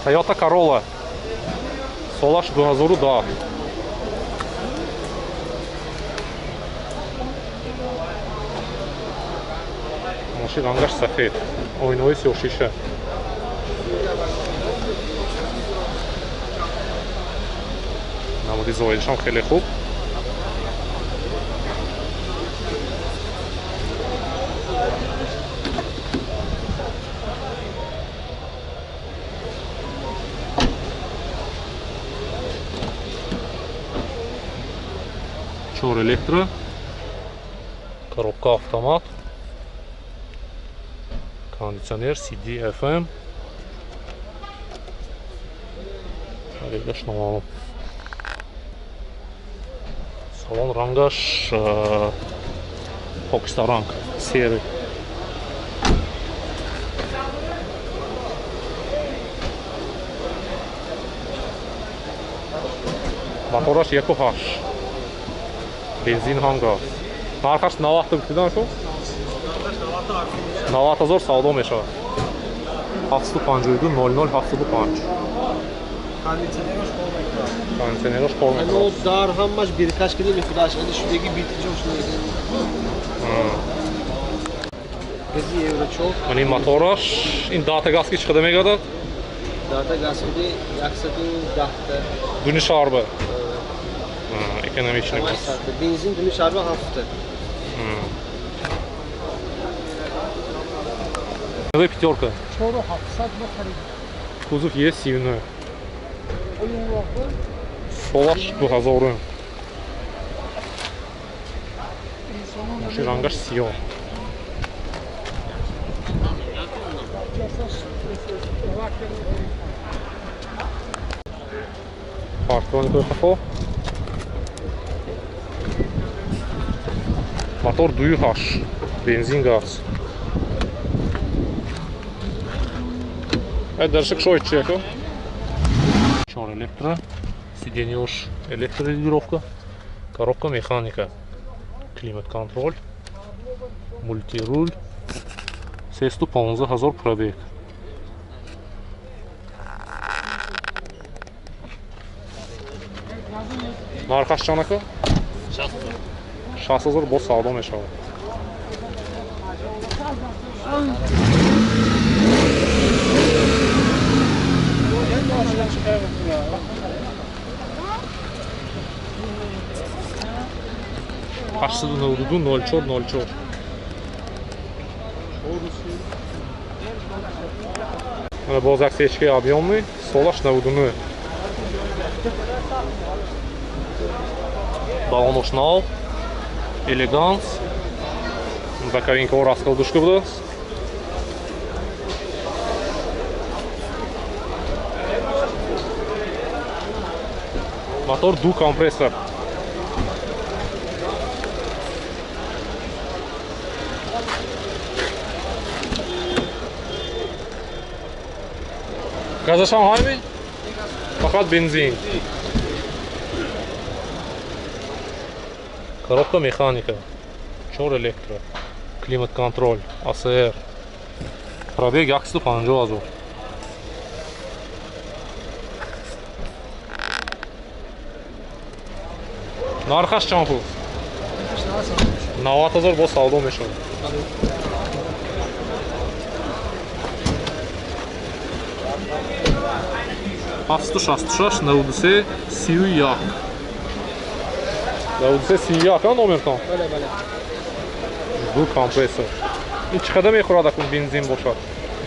Toyota Corolla. Солаш 2010. Мошин рангаш сафед. Оинаҳои сиёҳшиша. Намуди зоҳиришам хеле хуб. Чор электро, коробка автомат, кондиционер, CD, FM. Регаш номаълум. Салон рангаш хокистаранг, серый. Мотораш 1.8. Бензин ҳам газ. Нархаш 90 гуфтидан шу? 90 ҳазор савдо мешавад. 752 00 75. Кондиционераш кор мекунад. Кондиционераш кор мекунад. Дар ҳамаш биркаш киди мехудаш, ани шудеги битиҷош мегирад. Гази евро 4. Ани мотораш ин дата газ ки чӣ қадар мегардад? Дата газ киди 110 та. Дуни шарба. Экономичный. Бензин дуни шарба 7 та. Новая пятерка. 4700 бихарид. Кузов Е39. Солаш 2000. Мошин рангаш сиёҳ. Парктроникои қафо. Мотор 2.8, бензин газ. Дальше шо чеко? Чор электро, сиденье электрорегулировка, коробка механика, климат-контроль, мультируль, 315 ҳазор пробег. Нархаш чанд ака? 60 ҳазор боз савдо мешавад. Ҳаштсаду наводу ду нол чор нол чор. Мана боз як сечкаи объёмный, солаш 99. Балонош нав, элеганс, боковинкаҳо раскладушка будааст. Мотор ду компрессор. Газашам ҳайми? Фақат бензин. Коробка механика, чор электро, климат-контроль, АСР. Пробег 150 ҳазор. Нархаш чанд пул? 90 ҳазор боз савдо мешавад. Ҳафту шасту шаш 93 31. 93 31 номертон? Бале, бале. Ду компрессор. Ин чӣ қадар мехӯрад акун бензин бошад?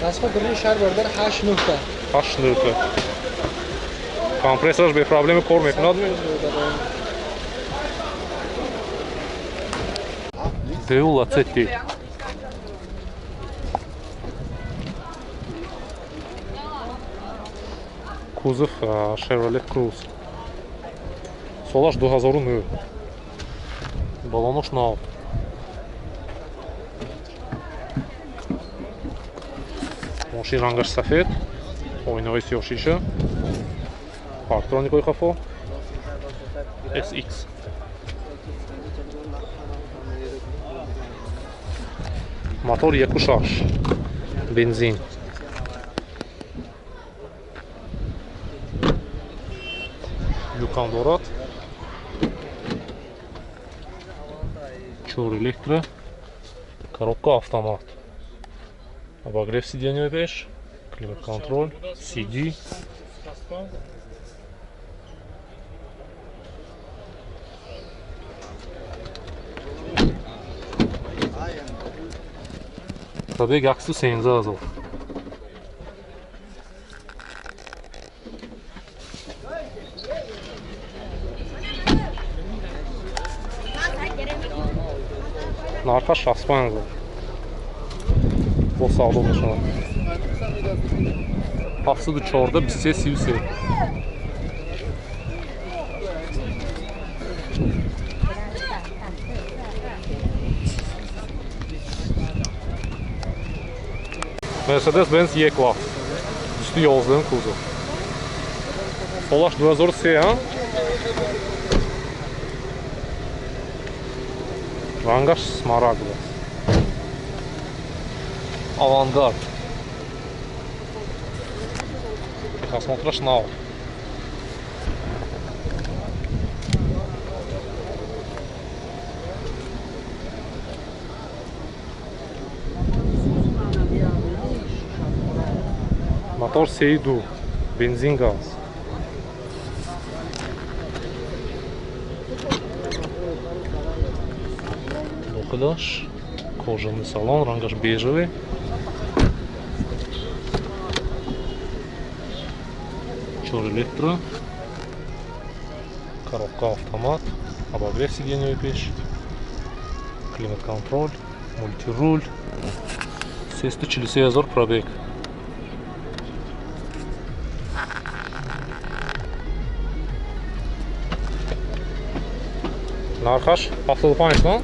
Дастгоҳ дуруни шаҳр бародар 8-9 та. 8-9 та. Компрессораш бепроблема кор мекунад? Деу Лацетти. Кузов Chevrolet Cruze. Солаш 2009. Балонош нав. Мошин рангаш сафед, оинаҳои сиёҳшиша, парктроникои қафо, SX. Мотор 1.6, бензин. Люкам дорад. 4 электро. Коробка автомат. Обогрев сиденья пеш, климат-контроль, CD. Пробег 117 000. Нархаш 65 000. Бо савдо мешавад. 714 23 33. Mercedes-Benz E-Class 211 кузов. Солаш 2003, а? Рангаш смарагд. Авангард. Техосмотраш нав. Мотор 3.2, бензин, газ. Дохилаш, кожаный салон, рангаш бежевый. Чор электро, коробка автомат, обогрев сиденья пеш, климат-контроль, мультируль, 343 000 пробег. Нархаш 75 на?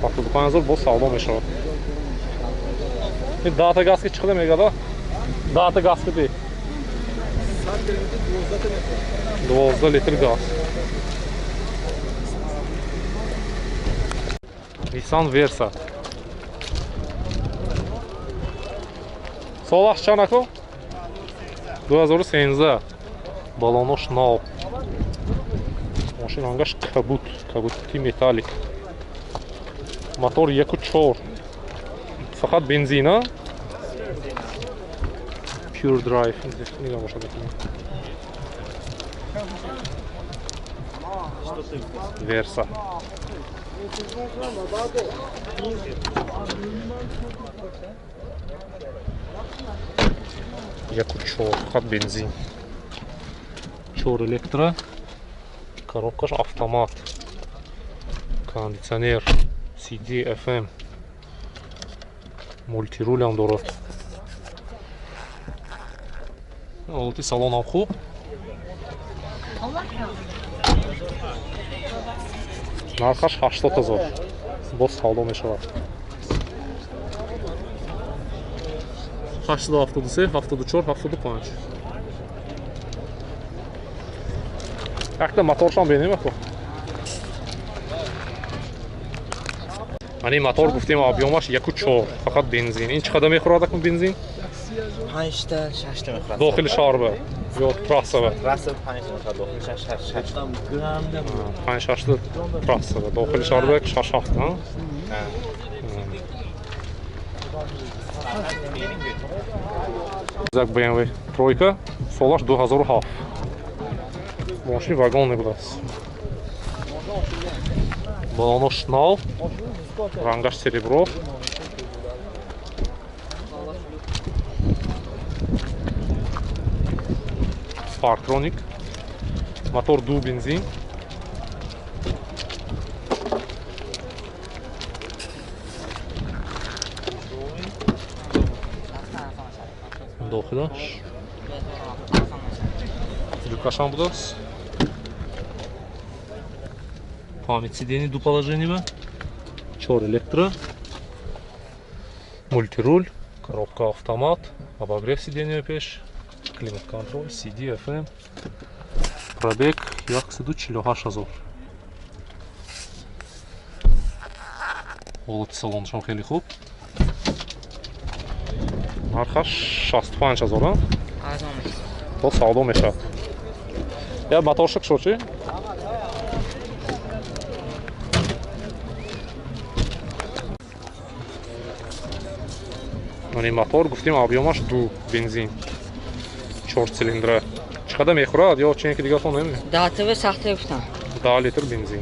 75 000 боз савдо мешавад. Ин дата газки чиқида мегада? Дата газки ди. 12 литр газ. Nissan Versa. Солаш чанд ако? 2013. Балонош нав. Мошин рангаш кабут, кабути металлик. Мотор 1.4. Фақат бензин, а? Pure Drive. Нигоҳ бошад. Верса. 1.4 фақат бензин. 4 электро. Коробкаш автомат. Кондиционер, CD, FM. Мультируль ҳам дорад. Ҳолати салон ҳам хуб. Нархаш 80 000. Боз савдо мешавад. 873, 74, 75. Якта моторшам бинем ако. Мани мотор гуфтем объёмаш 1.4, фақат бензин. Ин чӣ қадар мехӯрад акун бензин? 5 та 6 та мехӯрад. Дохили шаҳр ба ё трасса ба? Трасса 5 та мехӯрад, дохили шаҳр 6 та. 5-6 та трасса ба, дохили шаҳр ба 6-7 та. Зак BMW тройка, солаш 2007. Мошин вагонный будааст. Балонош нав, рангаш серебро. Парктроник, мотор 2 бензин. Дохилаш люкашам будааст. Память сидений ду положения ба, 4 электро, мультируль, коробка автомат, обогрев сидения пеш, климат-контроль, CD, FM. Пробег 148 000. Ҳолати салонашам хеле хуб. Нархаш 65 000. То савдо мешавад. Я моторшик шо чи? Мани мотор гуфтем, объёмаш ду, бензин. 4 цилиндра. Чӣ қадар мехӯрад ё чине ки дигатон наме? Датывы сахта гуфтам. 10 литр бензин.